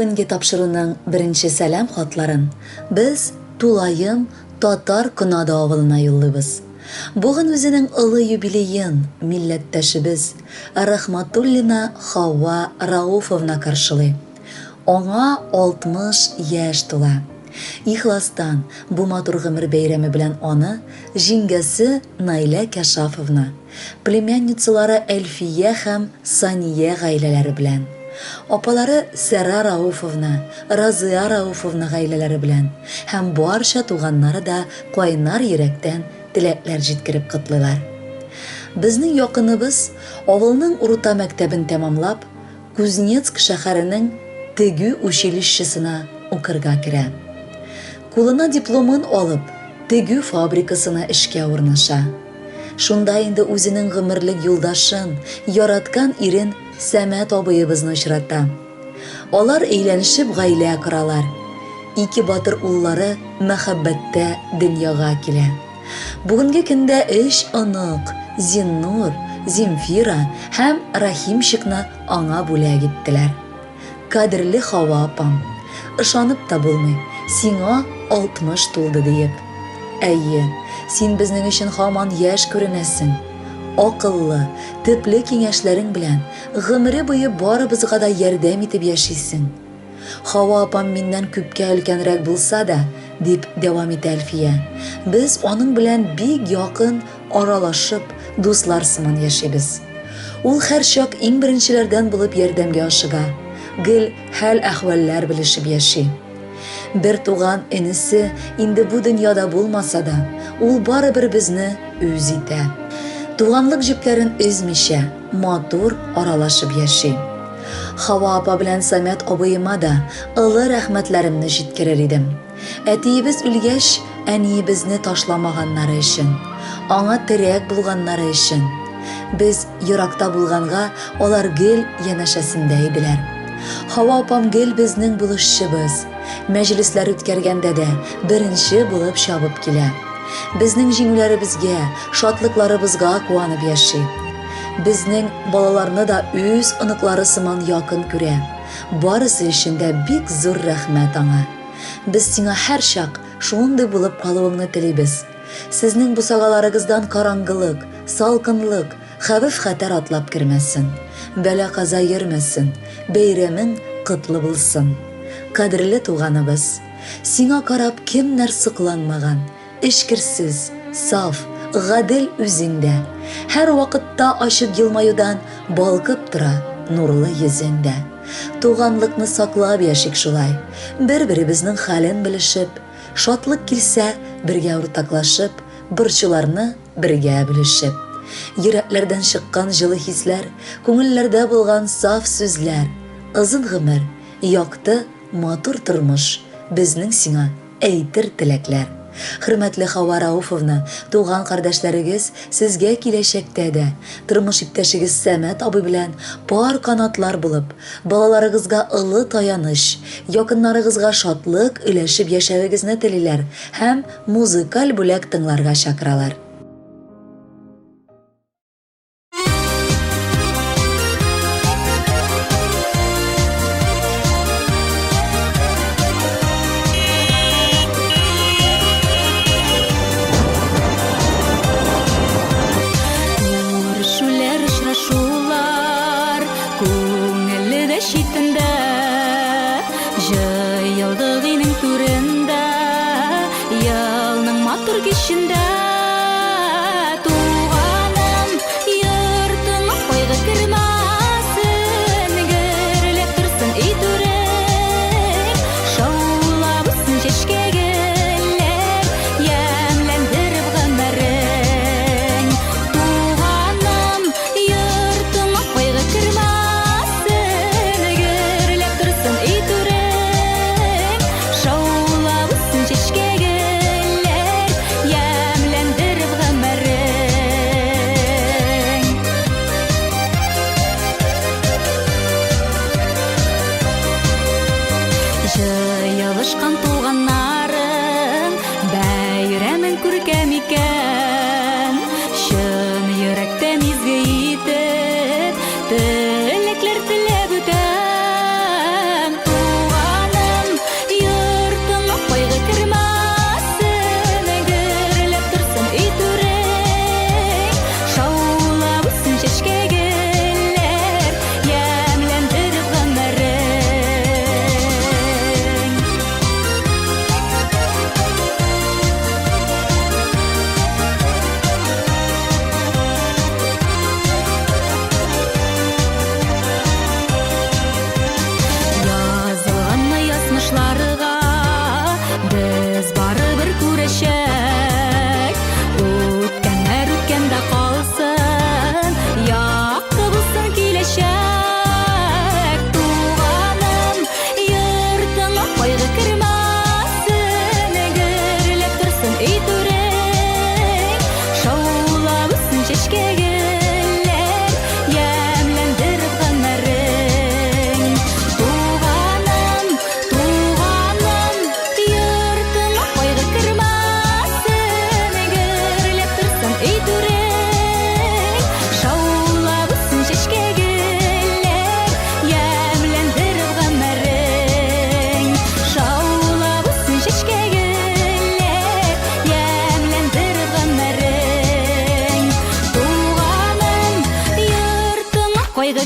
Бүгенге тапшыруның беренче сәлам хатларын без тулаем Татар Конады авылына юллыйбыз. Бүген үзенең олы юбилеен милләттәшебез Рахматуллина Хава Рауфовна каршылый. Аңа 60 яшь тула. Ихластан бу матур гомер бәйрәме белән аны җиңгәсе Наилә Кәшафовна, племянницалары Әлфия һәм Сания гаиләләре белән, апалары Сәра Рауфовна, Разыя Рауфовна гаиләләре белән һәм барча туганнары да кайнар йөрәктән теләкләр җиткереп котлыйлар. Безнең якыныбыз авылның урта мәктәбен тәмамлап, Кузнецк шәһәренең тегү училищесына укырга керә. Кулына дипломын алып, тегү фабрикасына эшкә урнаша. Шунда инде үзенең гомерлек юлдашын, яраткан ирен Сәмәт абыебызны очрата. Алар өйләнешеп гаилә коралар. Ике батыр уллары мәхәббәттә дөньяга килә. Бүгенге көндә өч онык, Зиннур, Земфира һәм Рахимчикны аңа бүләк иттеләр. Кадерле Хава апам, ышанып та булмый, сиңа 60 тулды диеп. Әйе, син безнең өчен һаман яшь күренәсең. Акыллы, төпле киңәшләрең белән гомере буе барыбызга да ярдәм итеп яшисең. Хава апам миннән күпкә өлкәнрәк булса да, дип дәвам итә Әлфия, без аның белән бик якын аралашып, дуслар сыман яшибез. Ул һәрчак иң беренчеләрдән булып ярдәмгә ашыга, гел хәл-әхвәлләр белешеп яши. Бер туган энесе инде бу дөньяда булмаса да, ул барыбер безне үз итә. Туганлык җепләрен өзмичә, матур аралашып яши. Хава апа белән Самят абыема да ылы рәхмәтләремне җиткерер идем. Әтиебез үлгәч, әниебезне ташламаганнары өчен, аңа терәк булганнары өчен. Без еракта булганга, алар гел янәшәсендә иделәр. Хава апам гел безнең булышчыбыз. Мәҗлесләр үткәргәндә дә беренче булып чабып килә. Безнең җиңүләребезгә, шатлыкларыбызга куанып яши. Безнең балаларны да үз оныклары сыман якын күрә. Барысы өчен дә бик зур рәхмәт аңа. Без сиңа һәрчак шундый булып калуыңны телибез. Сезнең бусагаларыгыздан караңгылык, салкынлык, хәвеф-хәтәр атлап кермәсен. Бәла-каза йөрмәсен. Бәйрәмең котлы булсын. Кадерле туганыбыз! Сиңа карап кемнәр сокланмаган? Эчкерсез, саф, гадел үзең дә. Һәрвакытта ачык елмаюдан балкып тора нурлы йөзең дә. Туганлыкны саклап яшик шулай, бер-беребезнең хәлен белешеп, шатлык килсә, бергә уртаклашып, борчуларны бергә бүлешеп. Йөрәкләрдән чыккан җылы хисләр, күңелләрдә булган саф сүзләр, озын гомер, якты, матур тормыш безнең сиңа әйтер теләкләр. Хөрмәтле Хава Рауфовна, туган кардәшләрегез сезгә киләчәктә дә, тормыш иптәшегез Сәмәт абый белән пар канатлар булып, балаларыгызга олы таяныч, якыннарыгызга шатлык өләшеп яшәвегезне телиләр һәм музыкаль бүләк тыңларга чакыралар. Күрешүләр, очрашулар күңелле дә читендә. Җыелдык өйнең түрендә, елның матур кичендә.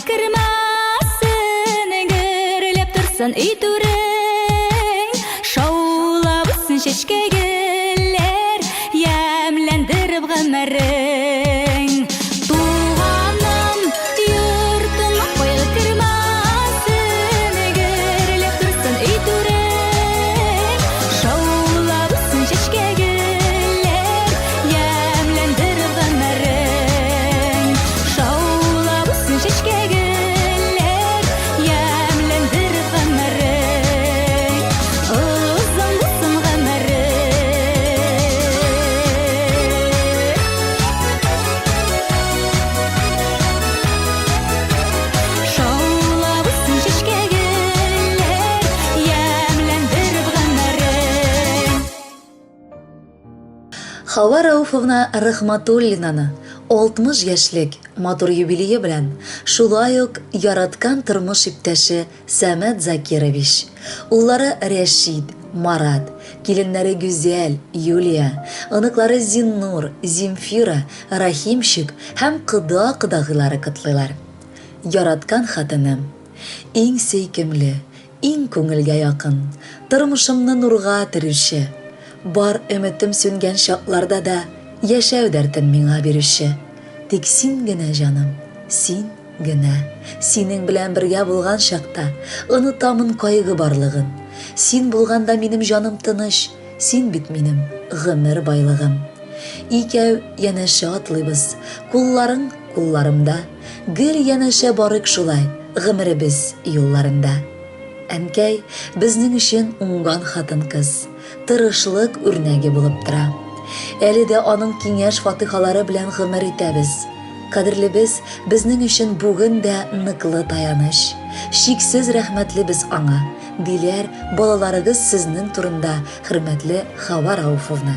кермәсен, гөрләп торсын өй түрең. Шаулап үссен чәчкә гөлләр, ямьләндереп гомерең. Туганым, йортыңа кайгы кермәсен, гөрләп торсын өй түрең. Шаулап үссен чәчкә гөлләр, ямьләндереп гомерең. Шаулап үссен чәчкә гөлләр, ямьләндереп гомерең. Озын булсын гомерең. Шаулап үссен чәчкә гөлләр, ямьләндереп гомерең. Хава Рауфовна Рахматуллинаны 60 яшьлек матур юбилее белән шулай ук яраткан тормыш иптәше Сәмәт Закирович, уллары Рәшит, Марат, киленнәре Гүзәл, Юлия, оныклары Зиннур, Земфира, Рахимчик һәм кода-кодагыйлары котлыйлар. Яраткан хатыным, иң сөйкемле, иң күңелгә якын, тормышымны нурга төрүче, бар өметем сүнгән чакларда да яшәү дәртен миңа бирүче. Тик син генә, җаным, син генә. Синең белән бергә булган чакта онытамын кайгы барлыгын. Син булганда минем җаным тыныч, син бит минем гомер байлыгым. Икәү янәшә атлыйбыз, кулларың кулларымда. Гел янәшә барыйк шулай, гомеребез юлларында. Әнкәй безнең өчен уңган хатын-кыз, тырышлык үрнәге булып тора. Әле дә аның киңәш-фатыйхалары белән гомер итәбез. Кадерлебез безнең өчен бүген дә ныклы таяныч. Чиксез рәхмәтле без аңа, диләр балаларыгыз сезнең турында, хөрмәтле Хава Рауфовна.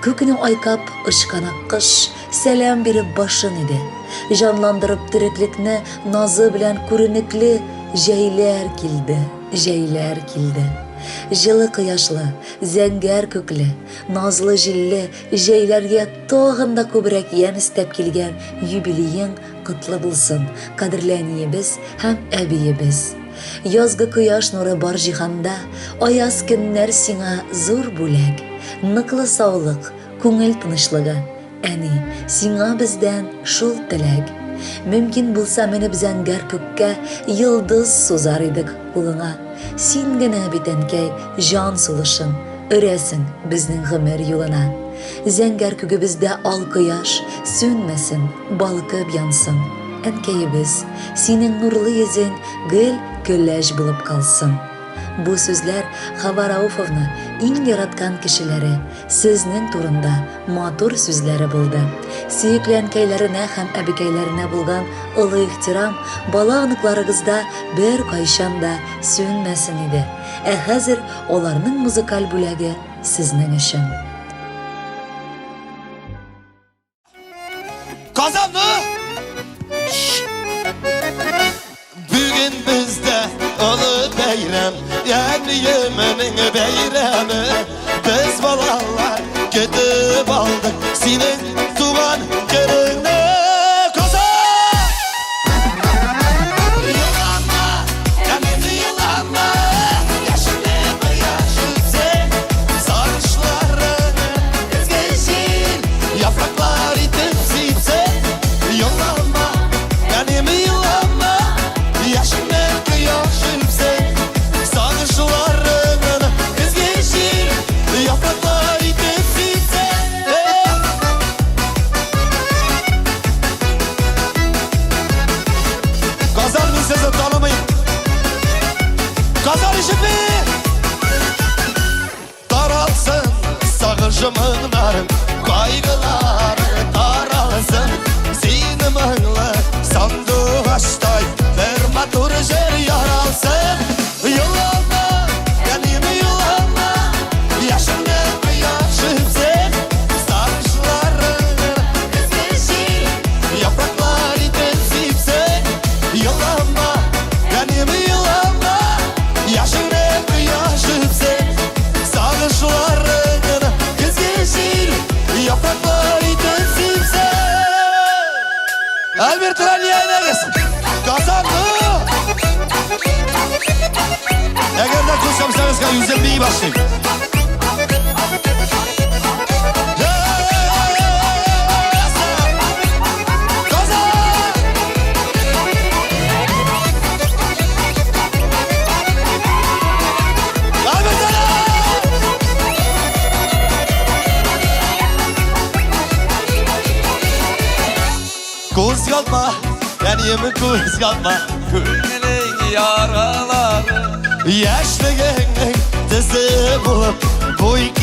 Күкне айкап очкан аккош, сәлам биреп башын иде. Җанландырып тереклекне назы белән күренекле җәйләр килде, җәйләр килде. Җылы кояшлы, зәңгәр күкле, назлы җилле җәйләргә тагын да күбрәк ямь өстәп килгән юбилеең котлы булсын, кадерле әниебез һәм әбиебез. Язгы кояш нуры бар җиһанда, аяз көннәр сиңа зур бүләк. Ныклы саулык, күңел тынычлыгы, әни, сиңа бездән шул теләк. Мөмкин булса менеп зәңгәр күккә, йолдыз сузар идек кулыңа. Син генә бит, әнкәй, җан сулышым, өрәсең безнең гомер юлына. Зәңгәр күгебездә ал кояш сүнмәсен, балкып янсын. Әнкәебез, синең нурлы йөзең гел көләч булып калсын. Бу сүзләр Хава Рауфовна иң яраткан кешеләре, сезнең турында матур сүзләре булды. Сөекле әнкәйләренә һәм әбекәйләренә булган олы ихтирам бала-оныкларыгызда беркайчан да сүнмәсен иде. Ә хәзер аларның музыкаль бүләге сезнең өчен. Казанны! Бүген бездә олы бәйрәм, әниемнең бәйрәме. Без балалар көтеп алдык синең туган көнеңне. Казан! Елама, әним елама, яшенле кояш үтсен, сагышларыңны изге җил Яфраклар итеп сипсен, Елама, әнем елама, Яшеңне кояш үпсен, Сагышларыңны изге җил Яфраклар итеп сипсен. Казан мин сезне танымыйм. Казан ишетми! Таралсын сагыш моңнарың, кайгыларың таралсын. Сине моңлы сандугачтай бер матур җыр яралсын. Елама, әним елама, яшеңне кояш үпсен. Сагышларың изге җил, яфраклар итеп сипсен. Елама, әним елама, яшеңне кояш үпсен. Сагышларыңны көзге җил, яфраклар Давай үзем бии башлыйм. Кузгалма, әнием кузгалма, Күңелең яралары Яшьлегеңнең төсе булып, буй.